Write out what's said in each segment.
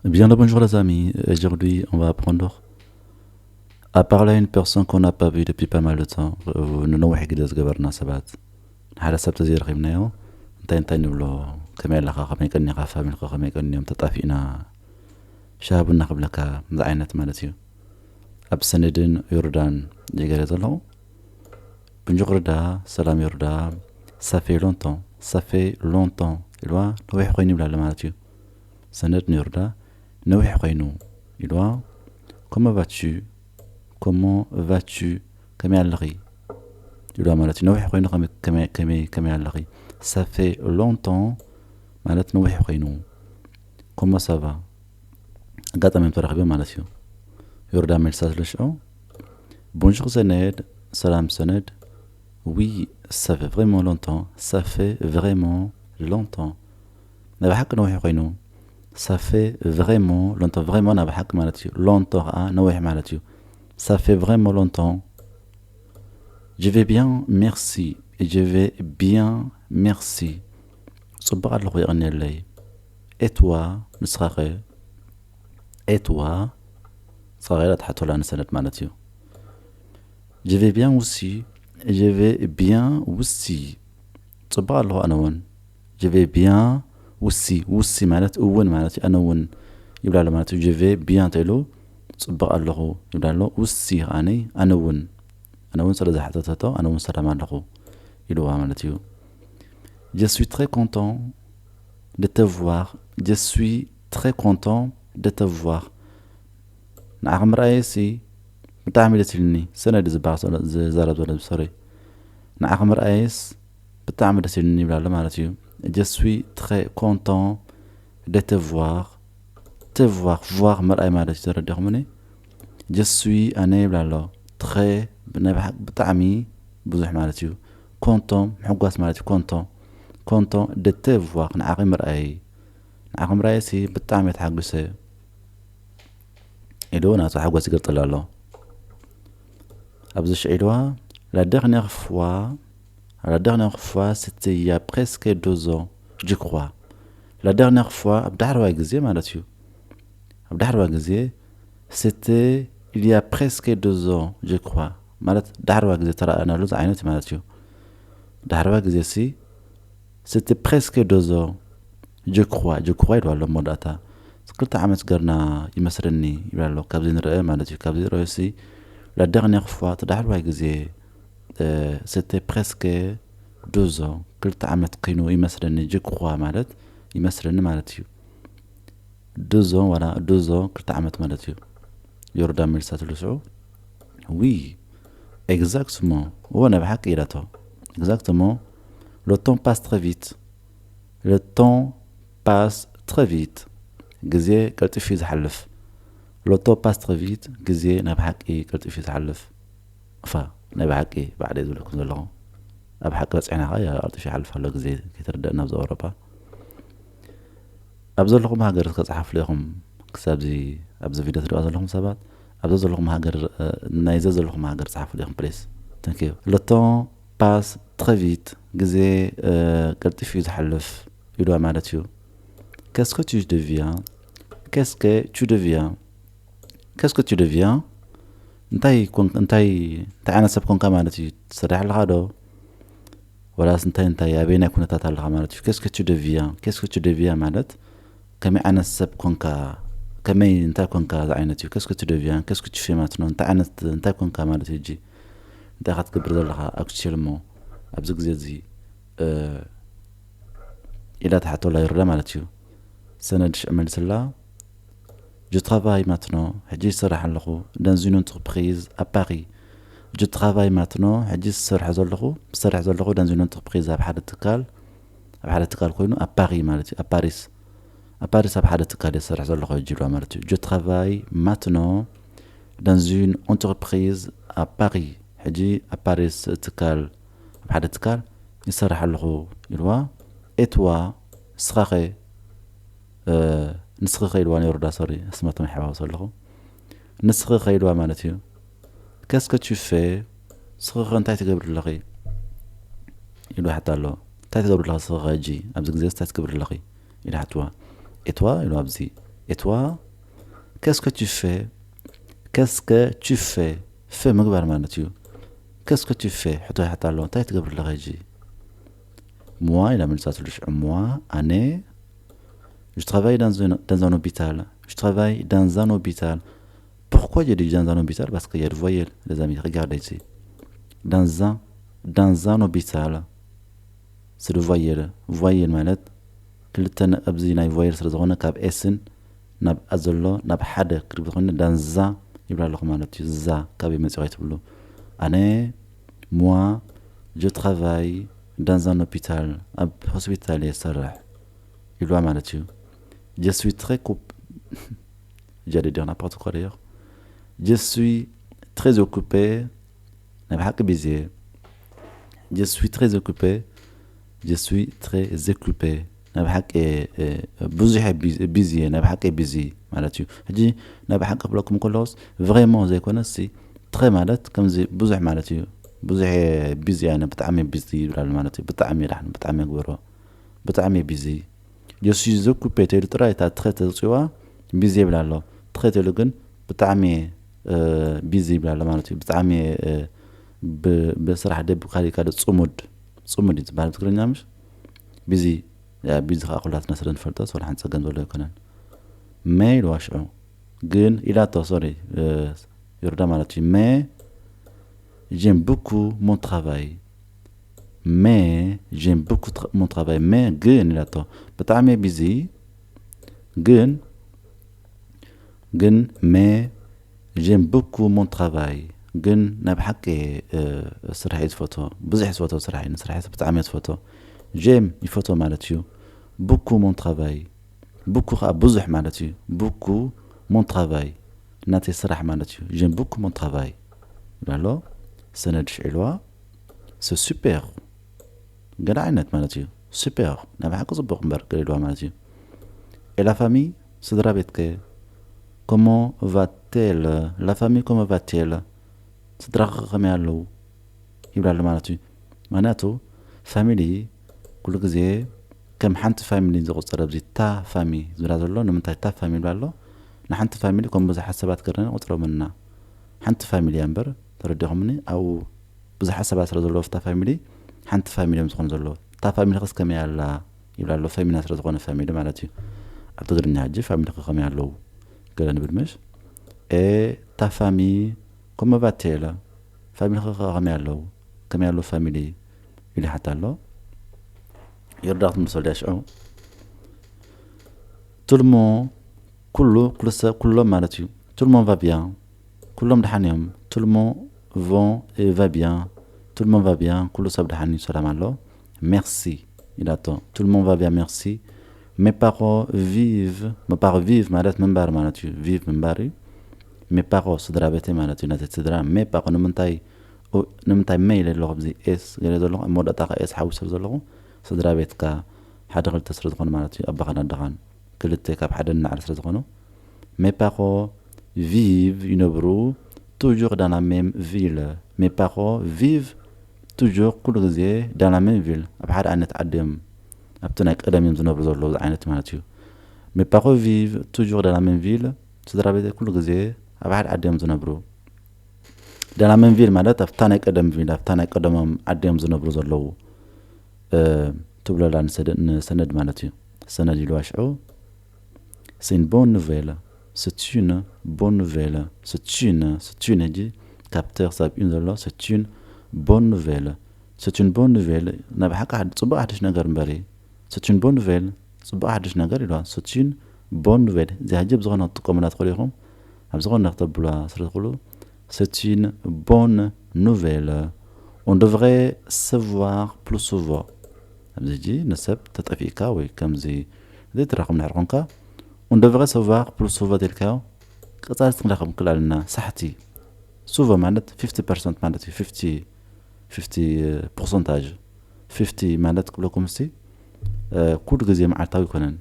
Bien le bonjour les amis, aujourd'hui on va apprendre à parler à une personne qu'on n'a pas vue depuis pas mal de temps. ንነዊሕ ግዜ ዝገበርና ሰባት ንሓደ ሰብ ተዘይረኺብናዮ እንታይ እንታይ ንብሎ? ከመይ ኣለኻ? ከመይ ቀኒኻ? ፋሚልካ ከመይ ቀኒዮም? ተጣፊእና ሻሃ ቡና ክብለካ ዝዓይነት ማለት እዩ። ኣብ ሰነድን ዮርዳን ይገለ ዘለኹ ብንጆ ክርዳ ሰላም ዮርዳ ሳፌ ሎንቶን ሳፌ ሎንቶን ኢልዋ ነዊሕ ኮይኑ ይብላለ ማለት እዩ። ሰነድ ንዮርዳ ነዊሕ ኮይኑ ኢልዋ ኮሞ ቫቹ ኮሞ ቫቹ ከመይ ኣለኺ ኢልዋ ማለት እዩ። ነዊሕ ኮይኑ ከመይ ኣለኺ ሳፌ ሎንቶን ማለት ነዊሕ ኮይኑ ኮሞ ሳቫ ኣጋጣሚ እዮም ተራኺቦም ማለት እዩ። ዮርዳ መልሳ ስለ ሽዑ ቦንጆር ሰነድ ሰላም ሰነድ ዊ ሳፌ ቭሬሞን ሎንቶን ሳፌ ቭሬሞን ሎንቶን ናይ ብሓቂ ነዊሕ ኮይኑ ሳፌ ቭሬሞን ሎንቶን ቭሬሞን ናይ ብሓቂ ማለት እዩ። ሎንቶን ከዓ ነዊሕ ማለት እዩ። ሳፌ ቭሬሞን ሎንቶን Je vais bien, merci. Je vais bien, merci. ጽቡቕ ኣለኹ የቐንየለይ። ኤትዋ ንስኻኸ? ኤትዋ ንስኻኸ ኢላ ትሓተላ ንሰነድ ማለት እዩ። Je vais bien aussi. Je vais bien aussi. ጽቡቕ ኣለኹ ኣነ እውን። Je vais bien aussi. ውሲ ማለት እውን ማለት እዩ። ኣነ እውን ይብላሉ ማለት እዩ። Je vais bien ተኢሉ ጽቡቕ ኣለኹ ይብላሎ። ውሲ ከዓኒ ኣነ እውን ኣነ እውን ስለ ዝሓተተቶ ኣነ እውን ሰላም ኣለኹ ኢልዋ ማለት እዩ። Je suis très content de te voir. Je suis très content de te voir. ንዓኺ ምርኣየሲ ብጣዕሚ ደስ ኢልኒ። ሰነድ ዝበሃል ዘሎ ዝዛረብ ዘሎ ሶሪ ንዓኺ ምርኣየስ ብጣዕሚ ደስ ኢልኒ ይብላሎ ማለት እዩ። Je suis très content de te voir. Te voir voir ምርኣይ ማለት እዩ። ተረዲኹምኒ? Je suis ኣነ ይብላሎ ትኸ ናይ ብሓቂ ብጣዕሚ ብዙሕ ማለት እዩ። ኮንቶም ምሕጓስ ማለት እዩ። ኮንቶም ኮንቶም de te voir ንዓኺ ምርኣይ ንዓኺ ምርኣየሲ ብጣዕሚ ተሓጒሰ ኢሉ ናቱ ሓጎስ ይገልጸላ ኣሎ። ኣብዚ ሽዒ ኢልዋ la dernière fois la dernière fois c'était il y a presque deux ans je crois. La dernière fois ኣብ ዳሕረዋይ ግዜ ማለት እዩ። ኣብ ዳሕረዋይ ግዜ c'était il y a presque deux ans je crois ማለት ዳሕረዋይ ግዜ ተረኣናሉ ዝዓይነት ማለት እዩ። ዳሕረዋይ ግዜ ሲ c'était presque deux ans je crois je crois ኢልዋ ኣሎ መወዳእታ ክልተ ዓመት ገርና ይመስለኒ ይብል ኣሎ። ካብዚ ንርአ ማለት እዩ። ካብዚ ንርአ ሲ la dernière fois እቲ ዳሕረዋይ ግዜ c'était presque deux ans ክልተ ዓመት ኮይኑ ይመስለኒ je crois ማለት ይመስለኒ ማለት እዩ። Deux ans voilà deux ans ክልተ ዓመት ማለት እዩ። ዮርዳን መልሳ ትልስዑ oui exactement እዎ ናይ ብሓቂ ኢላቶ። Exactement le temps passe très vite. Le temps passe très vite. ግዜ ቀልጢፉ እዩ ዝሓልፍ። Le temps passe très vite ግዜ ናይ ብሓቂ ቀልጢፉ እዩ ዝሓልፍ። እፋ ናይ ብሓቂ ባዕለይ ዝብለኩም ዘለኹ ኣብ ሓቂ በፂሕና ከዓ ቀልጢፉ ይሓልፍ ኣሎ ግዜ ከይተረደእና ኣብዚ ኣውሮፓ። ኣብ ዘለኹም ሃገር እስከ ጸሓፍሉ ኢኹም። ክሳብዚ ኣብዚ ቪድዮ ትሪእዋ ዘለኹም ሰባት ኣብዛ ዘለኹም ሃገር ናይዛ ዘለኹም ሃገር ጸሓፍሉ ኢኹም please. Thank you. Le temps passe très vite ግዜ ቀልጢፉ እዩ ዝሓልፍ ኢልዋ ማለት እዩ። Qu'est-ce que tu deviens? Qu'est-ce que tu deviens? Qu'est-ce que tu deviens? እንታይ ኮን እንታይ እንታይ ዓይነት ሰብ ኮንካ ማለት እዩ። ትሰርሕ ኣለኻ ዶ? ወላስ እንታይ እንታይ ኣበይ ናይ ኩነታት ኣለኻ ማለት እዩ። Qu'est-ce que tu deviens? Qu'est-ce que tu deviens ማለት ከመይ ዓይነት ሰብ ኮንካ ከመይ እንታይ ኮንካ ዝዓይነት እዩ። Qu'est-ce que tu deviens? Qu'est-ce que tu fais maintenant? እንታይ ዓይነት እንታይ ኮንካ ማለት እዩ። ሕጂ እንታይ ኢኻ ትገብር ዘለኻ actuellement ኣብዚ ግዜ እዚ ኢላ ትሓተላ ይርዳ ማለት እዩ። ሰነድ ሽዕ መልስላ je travaille maintenant ሕጂ ይሰርሕ ኣለኹ dans une entreprise à Paris። Je travaille maintenant ሕጂ ዝሰርሕ ዘለኹ ዝሰርሕ ዘለኹ dans une entreprise ኣብ ሓደ ትካል ኣብ ሓደ ትካል ኮይኑ ኣብ Paris ማለት እዩ ኣብ Paris ኣብ Paris ኣብ ሓደ ትካል እየ ዝሰርሕ ዘለኹ ሕጂ ኢልዋ ማለት እዩ። Je travaille maintenant dans une entreprise à Paris ሕጂ ኣብ Paris ትካል ኣብ ሓደ ትካል ይሰርሕ ኣለኹ ኢልዋ። Et toi ንስኻኸ ንስኺ ከ ኢልዋ ነይሩ ዳ sorry ኣስማቶም ይሓዋወስ ኣለኹ። ንስኺ ከ ኢልዋ ማለት እዩ። Qu'est-ce que tu fais ንስኺ ከ እንታይ ትገብሪ ኣለኺ ኢሉ ይሓታ ኣሎ። እንታይ ትገብሪ ኣለኺ ንስኺ ከ ሕጂ ኣብዚ ግዜ እንታይ ትገብሪ ኣለኺ ኢሉ ይሓትዋ። Et toi ኢልዋ ኣብዚ Et toi, qu'est-ce que tu fais? Qu'est-ce que tu fais? Fais ምግባር ማለት እዩ። Qu'est-ce que tu fais? ሕቶ ይሓታ ኣሎ። እንታይ ትገብር ኣለኻ ሕጂ? Moi, ኢላ መልሳትሉ ሽዑ። Moi, ኣነ je travaille dans un, dans un hôpital. Je travaille dans un hôpital. Pourquoi j'ai dit dans un hôpital? Parce qu'il y a le voyelle, les amis. Regardez ici. Dans un, dans un hôpital. C'est le voyelle. Voyelle ማለት ክልተ ነጥቢ ኣብዚ ናይ voyelle ስለ ዝኾነ ካብ ኤስን ናብ ኣ ዘሎ ናብ ሓደ ክርብ ዝኾነ dans un ይብላ ኣለኹ ማለት እዩ። ዛ ካበይ መፂኡ ኣይትብሉ። ኣነ moi je travaille dans un hôpital, ኣብ ሆስፒታል እየ ዝሰርሕ ኢልዋ ማለት እዩ። Je suis très coup j'allais dire n'importe quoi d'ailleurs. Je suis très occupé. ናይ ብሓቂ ቢዚ እየ። Je suis très occupé. Je suis très occupé. ናይ ብሓቂ ብዙሕ ቢዚ እየ። ናይ ብሓቂ ቢዚ ማለት እዩ። ሕጂ ናይ ብሓቂ ክብለኩም ከለዎስ vraiment ዘይኮነ ሲ très ማለት ከምዚ ብዙሕ ማለት እዩ። ብዙሕ ቢዚ እየ፣ ብጣዕሚ ቢዚ ይብላሉ ማለት እዩ። ብጣዕሚ ዳሕን ብጣዕሚ ግበሮ። ብጣዕሚ ቢዚ። Je suis occupé ተይሉ ጥራይ እታ très ተውፅዋ ቢዚ ይብል ኣሎ። Très ተይሉ ግን ብጣዕሚ ቢዚ ይብል ኣሎ ማለት እዩ። ብጣዕሚ ብስራሕ ደብ ካልእ ካልእ ፅሙድ፣ ፅሙድ እዩ ዝበሃል ብትግርኛ ምሽ? ቢዚ። ቢዚ ከዓ ኩላትና ስለ ንፈልጦ ወላ ሓንቲ ፀገም ዘሎ ኣይኮነን። Mais ኢልዋ ሽዑ ግን ኢላቶ፣ ሶሪ፣ ይርዳ ማለት እዩ። Mais j'aime beaucoup mon travail. Mais j'aime beaucoup mon travail. Mais ግን ኢላቶ፣ ብጣዕሚ ቢዚ ግን ግን mais j'aime beaucoup mon travail። ግን ናይ ብሓቂ ስራሕ እየ ዝፈቶ፣ ብዙሕ ዝፈቶ ስራሕ እዩ። ንስራሕ ብጣዕሚ እየ ዝፈቶ። J'aime ይፈቶ ማለት እዩ። Beaucoup mon travail። Beaucoup ከዓ ብዙሕ ማለት እዩ። Beaucoup mon travail ናተይ ስራሕ ማለት እዩ። J'aime beaucoup mon travail ይብላ ኣሎ። ሰነድ ሽዒልዋ። C'est super። ገለ ዓይነት ማለት እዩ። Super ናይ ብሓቂ ፅቡቕ እምበር ገለ ኢልዋ ማለት እዩ። Et la famille? ስድራ ቤትከ? Comment va-t-elle? La famille comment va-t-elle? ስድራኸ ከመይ ኣለዉ? ይብላ ኣሎ ማለት እዩ። ምክንያቱ ፋሚሊ ኩሉ ግዜ ከም ሓንቲ ፋሚሊ ዝቁፀር ኣብዚ ታ ፋሚ ዝብላ ዘሎ ንምንታይ ታ ፋሚ ይብላ ኣሎ? ንሓንቲ ፋሚሊ ከም ብዙሓት ሰባት ገርና ንቆፅሮም እና ሓንቲ ፋሚሊ እያ እምበር ተረዲኹምኒ? ኣብኡ ብዙሓት ሰባት ስለ ዘለዎ ኣብታ ፋሚሊ ሓንቲ ፋሚሊ እዮም ዝኾኑ ዘለዎ። እታ ፋሚሊ ኸስ ከመይ ኣላ ይብላ ኣሎ። ፈሚና ስለ ዝኾነ ፋሚሊ ማለት እዩ። ኣብ ትግርኛ ሕጂ ፋሚሊ ከ ከመይ ኣለዉ ገለ ንብል ምሽ? Et ta famille comment va-t-elle? ፋሚሊ ከ ከመይ ኣለዉ? ከመይ ኣለዉ ፋሚሊ ኢሉ ይሓታ ኣሎ። ይርዳኹም ንሰልዲ ሽዑ። Tout le monde ኩሉ ኩሉ ሰብ ኩሎም ማለት እዩ። Tout le monde va bien ኩሎም ደሓን እዮም። Tout le monde vont et va bien። Tout le monde va bien ኩሉ ሰብ ደሓን እዩ፣ ሰላም ኣሎ። Merci ኢላቶ። Tout le monde va bien merci. Mes parents vivent. Mes parents vivent ማለት ምንባር ማለት እዩ። Vivent ምንባር እዩ። Mes parents ስድራ ቤተይ ማለት እዩ። ናተይ ስድራ። Mes parents ንምንታይ ንምንታይ me ኢለ ኣለኹ ኣብዚ ኤስ ገለ ዘለኹ ኣብ መወዳእታ ኤስ ሓዊሰ ዘለኹ ስድራ ቤትካ ሓደ ክልተ ስለ ዝኾኑ ማለት እዩ። ኣባኻን ኣደኻን ክልተ ካብ ሓደ ንላዕሊ ስለ ዝኾኑ Mes parents vivent ይነብሩ toujours dans la même ville. Mes parents vivent toujours ኩሉ ግዜ dans la même ville ኣብ ሓደ ዓይነት ዓዲ እዮም ኣብቲ ናይ ቀደም እዮም ዝነብሩ ዘለዉ ዓይነት ማለት እዩ። Mes parents vivent toujours dans la même ville ስድራ ቤተይ ኩሉ ግዜ ኣብ ሓደ ዓዲ እዮም ዝነብሩ። Dans la même ville ማለት ኣብታ ናይ ቀደም ቪል ኣብታ ናይ ቀደሞም ዓዲ እዮም ዝነብሩ ዘለዉ ትብለላ ንሰነድ ማለት እዩ። ሰነድ ኢልዋ ሽዑ C'est une bonne nouvelle. C'est une bonne nouvelle. C'est une, c'est une ሕጂ ካፕተር ሰብ እዩ ዘሎ። C'est une bonne nouvelle. C'est une bonne nouvelle ናይ ብሓቂ ጽቡቕ ሓድሽ ነገር እምበሪ። C'est une bonne nouvelle. ጽቡቕ ሓድሽ ነገር ኢልዋ። C'est une bonne nouvelle እዚኣ ሕጂ ብዝኾነ ክትጥቀሙላ ትኽእሉ ኢኹም። ኣብ ዝኾነ ክተብሉዋ ስለ ትኽእሉ C'est une bonne nouvelle. On devrait se voir plus souvent. ኣብዚ ሕጂ ንሰብ ተጠፊእካ ወይ ከምዚ ዘይትራኸብ እንድሕር ኮንካ On devrait se voir plus souvent ተልካዮ ቀጻሊ ክንራኸብ ንክእል ኣለና። ሳሕቲ souvent ማለት fifty percent ማለት እዩ። fifty fifty pourcentage fifty ማለት ክብለኩም እስቲ ኩሉ ግዜ መዓልታዊ ኣይኮነን።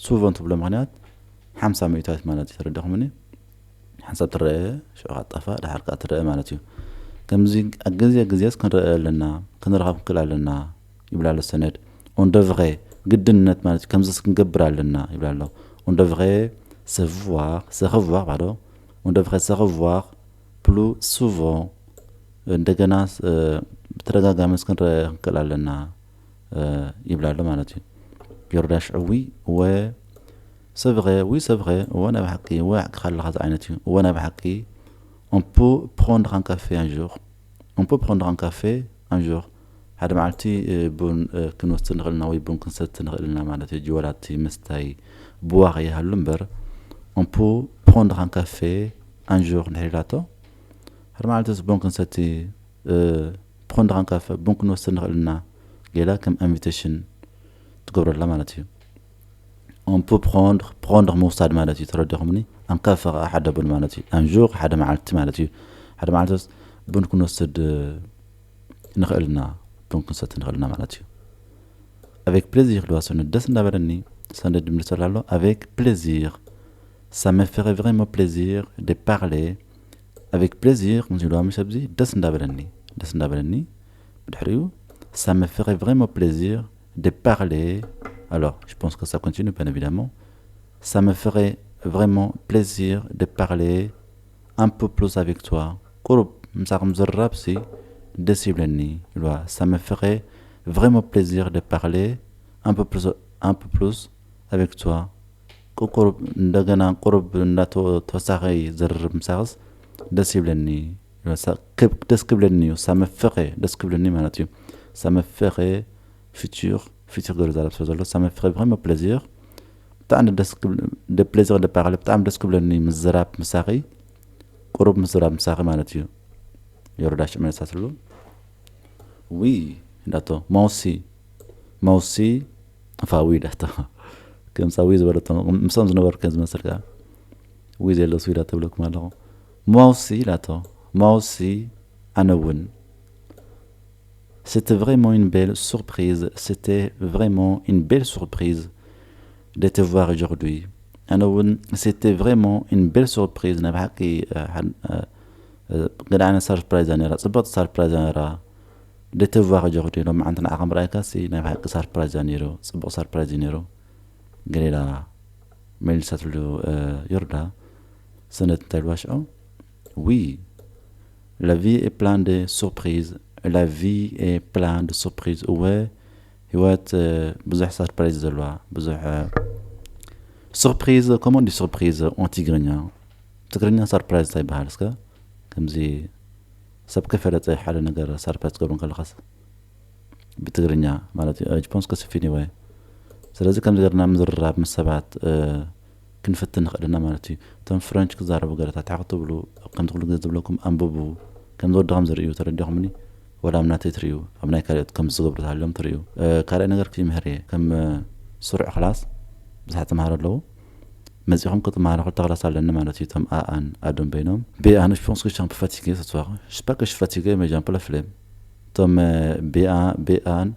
Souvent ትብሎ ምክንያት ሓምሳ ሚእታዊት ማለት እዩ። ተረዳኹምኒ? ሓንሳብ ትረአ ሽዑ ካጣፋ ድሓር ከዓ ትረአ ማለት እዩ። ከምዚ ኣብ ግዜ ግዜስ ክንረአ ኣለና ክንረኸብ ክንክእል ኣለና ይብላ ኣሎ ሰነድ። On devrait ግድነት ማለት እዩ። ከምዚስ ክንገብር ኣለና ይብላ ኣሎ። On devrait se voir, se revoir, pardon. On devrait se revoir plus souvent. እንደገና ብተደጋጋሚ እስክንረአ ክንክእል ኣለና ይብላ ኣሎ ማለት እዩ። ዮርዳ ሽዑ ዊ ወ ሰብኸ ዊ ሰብኸ እወ ናይ ብሓቂ እወ ሓቂ ካለኻ ዝዓይነት እዩ እወ ናይ ብሓቂ on peut prendre un café un jour on peut prendre un café un jour ሓደ መዓልቲ ቡን ክንወስድ ንኽእል ኢና ወይ ቡን ክንሰቲ ንኽእል ኢና ማለት እዩ። ጅወላቲ ምስታይ ብዋኸ ይሃሉ እምበር on peut prendre un café un jour እንድሕር ኢላቶ ሓደ መዓልቲ ቡን ክንሰቲ prendre un café ቡን ክንወስድ ንኽእል ኢና ገላ ከም invitation ትገብረላ ማለት እዩ። On peut prendre prendre ምውሳድ ማለት እዩ። ተረዲኹምኒ? Un café ከዓ ሓደ ቡን ማለት እዩ። Un jour ሓደ መዓልቲ ማለት እዩ። ሓደ መዓልቲ ቡን ክንወስድ ንኽእል ኢና ቡን ክንሰቲ ንኽእል ኢና ማለት እዩ። Avec plaisir ኢልዋ ሰኑ ደስ እንዳበለኒ ሰንደድ ምልሰላ ኣሎ avec plaisir ça me ferait vraiment plaisir de parler avec plaisir ምስ ኢልዋ ምስ ኣብዚ ደስ እንዳበለኒ ደስ እንዳበለኒ ብድሕሪኡ ça me ferait vraiment plaisir de parler alors je pense que ça continue bien évidemment ça me ferait vraiment plaisir de parler un peu plus avec toi ቁሩብ ምሳኹም ዝራብ ሲ ደስ ይብለኒ ኢልዋ ça me ferait vraiment plaisir de parler un peu plus un peu plus avec toi ቁሩብ እንደገና ቁሩብ እንዳተወሳኺ ዝርርብ ምሳኽስ ደስ ይብለኒ ደስ ክብለኒ እዩ ça me ferait ደስ ክብለኒ ማለት እዩ ça me ferait futur futur ገይሩ ዛረብ ስለ ዘሎ ça me ferait vraiment plaisir ብጣዕሚ ደስ de plaisir de parler ብጣዕሚ ደስ ክብለኒ ምዝራብ ምሳኺ ቁሩብ ምዝራብ ምሳኺ ማለት እዩ። ዮርዳሽ መለሳትሉ ዊ እንዳቶ moi aussi moi aussi እፋ ዊ እንዳቶ ከምፃ ዊ ዝበለቶ ምስኦም ዝነበርኩ ዝመስል ከዓ ዊ ዘለስ ዊ እንዳተብለኩም ኣለኹ moi aussi ኢላቶ moi aussi ኣነ እውን C'était vraiment une belle surprise. C'était vraiment une belle surprise de te voir aujourd'hui. ኣነ እውን c'était vraiment une belle surprise ናይ ብሓቂ ገለ ዓይነት surprise እያ ነራ ፅብቕቲ surprise እያ ነራ de te voir aujourd'hui ሎም መዓንቲ ንዓኻ ምርኣይካ ሲ ናይ ብሓቂ surprise እያ ነይሩ ፅቡቕ surprise እዩ ነይሩ ገሌላ መሊሳትሉ ዮርዳ ሰነት እንታይ ልዋሽዖ oui La vie est pleine de surprises. La vie est pleine de surprises. እወ ህይወት ብዙሕ surprise ዘለዋ ብዙሕ surprise comment on dit surprise en ትግርኛ ትግርኛ surprise እንታይ ይበሃል እስከ ከምዚ ሰብ ከፈለጠ ሓደ ነገር surprise ትገብሩ ከለኻስ ብትግርኛ ማለት እዩ je pense que c'est fini ወይ ስለዚ ከምዚ ገርና ምዝርራብ ምስ ሰባት ክንፍትን ንኽእል ኢና ማለት እዩ። እቶም ፍረንች ክዛረቡ ገለታት ሓቕ ትብሉ ከምዚ ኩሉ ግዜ ዝብለኩም ኣንብቡ። ከምዚ ወዲ ከም ዝርእዩ ተረዲኹምኒ? ወላ ኣብ ናተይ ትርእዩ፣ ኣብ ናይ ካልኦት ከምዚ ዝገብሩ ተሃልዮም ትርእዩ። ካልኣይ ነገር ክይምህር እየ። ከም ስሩዕ ክላስ ብዙሓት ተምሃሮ ኣለዉ። መጺኹም ክትመሃሩ ክልተ ክላስ ኣለኒ ማለት እዩ። እቶም ኣኣን ኣዶም በይኖም። ቤኣን je pense que je suis un peu fatigué ce soir. Je sais pas que je suis fatigué mais j'ai un peu la flemme. እቶም ቤኣ ቤኣን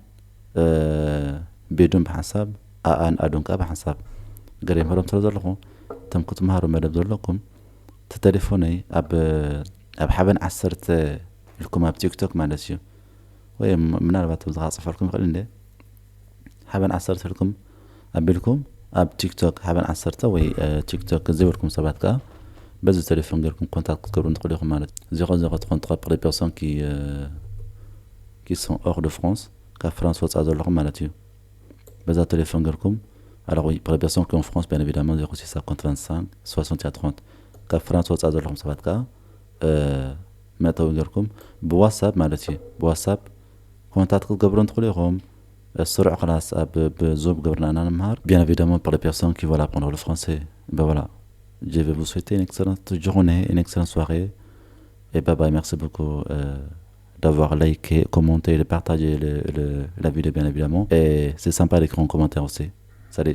ቤዱን ብሓንሳብ ኣኣን ኣዱን ከዓ ብሓንሳብ ገለ የምህሮም ስለ ዘለኹ እቶም ክትምሃሩ መደብ ዘለኩም ተተሌፎነይ ኣብ ኣብ ሓበን ዓሰርተ ኢልኩም ኣብ ቲክቶክ ማለት እዩ ወይ ምናልባት ኣብዚ ክፅፈልኩም ይኽእል እንደ ሓበን ዓሰርተ ኢልኩም ኣቢልኩም ኣብ ቲክቶክ ሓበን ዓሰርተ ወይ ቲክቶክ ዘይብልኩም ሰባት ከዓ በዚ ቴሌፎን ገይርኩም ኮንታክት ክትገብሩ ትኽእሉ ኢኹም ማለት እዩ። ዜሮ ዜሮ trente-trois pour les personnes qui qui sont hors de France ካብ ፍራንስ ወፃእ ዘለኹም ማለት እዩ። በዛ ቴሌፎን ገይርኩም alors oui pour les personnes qui en France bien évidemment zéro six cinquante vingt-cinq soixante trente ካብ ፍራንስ ወፃእ ዘለኹም ሰባት ከዓ መእተዊ ገይርኩም ብዋትሳፕ ማለት እዩ ብዋትሳፕ ኮንታክት ክትገብሩ እንትኽእሉ ኢኹም። ስሩዕ ክላስ ኣብ ብዙም ግብርና ኢና ንምሃር። Bien évidemment pour les personnes qui veulent apprendre le français ben voilà je vais vous souhaiter une excellente journée une excellente soirée et bye bye merci beaucoup d'avoir liké commenté et partagé le, le, la vidéo bien évidemment et c'est sympa d'écrire un commentaire aussi. Salut.